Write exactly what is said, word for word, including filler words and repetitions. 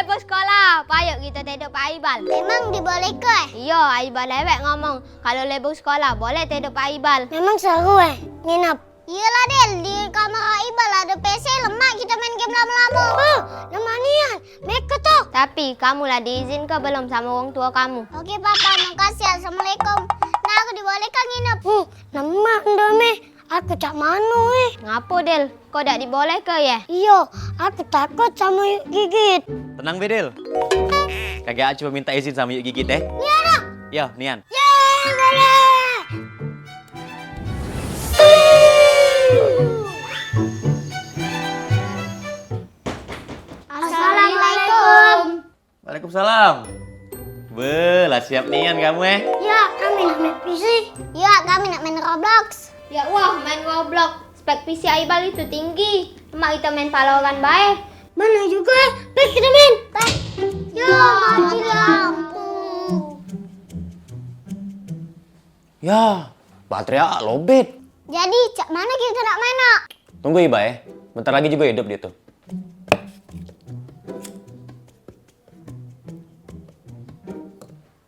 Libur sekolah, payo kito tedok Pak Aibal. Emang dibolehke, eh? Iyo, Aibal dewek ngomong, kalu libur sekolah, boleh tedok Pak Aibal. Memang seru, eh, nginep? Iyolah, Del, di kamar Aibal ado P C, lemak kito main game lamo-lamo. Oh, lemak nian. Meko tu. Tapi, kamu lah diizinke belum samo wong tuo kamu? Oke, Papa, makasih. Assalamualaikum. Nah, aku dibolehke nginep? Hmm, lemak ndo, Meh. Aku cak mano, eh? Ngapo, Del? Kau dak dibolehke, ye? Iyo, aku takut samo yuk gigit. Tenang be, Del. Kagek aku cuma minta izin samo yuk gigit, eh. Nian, ah? Yo, nian. Yeay, boleh. Assalamualaikum. Waalaikumsalam. Be, lah siap nian kamu, eh? Ya, kami nak main P C. Ya, kami nak main Roblox. Ya wah, main Roblox. Spek P C Aibal itu tinggi. Lemak kito main Valorant bae. Mano jugo, eh? Baik, kito main. Baik. Ya, mati lampu. Ya, baterai lobet. Jadi, cak mano kito nak main, nak? Tunggu, Iba, eh. Bentar lagi jugo hidup dio tu.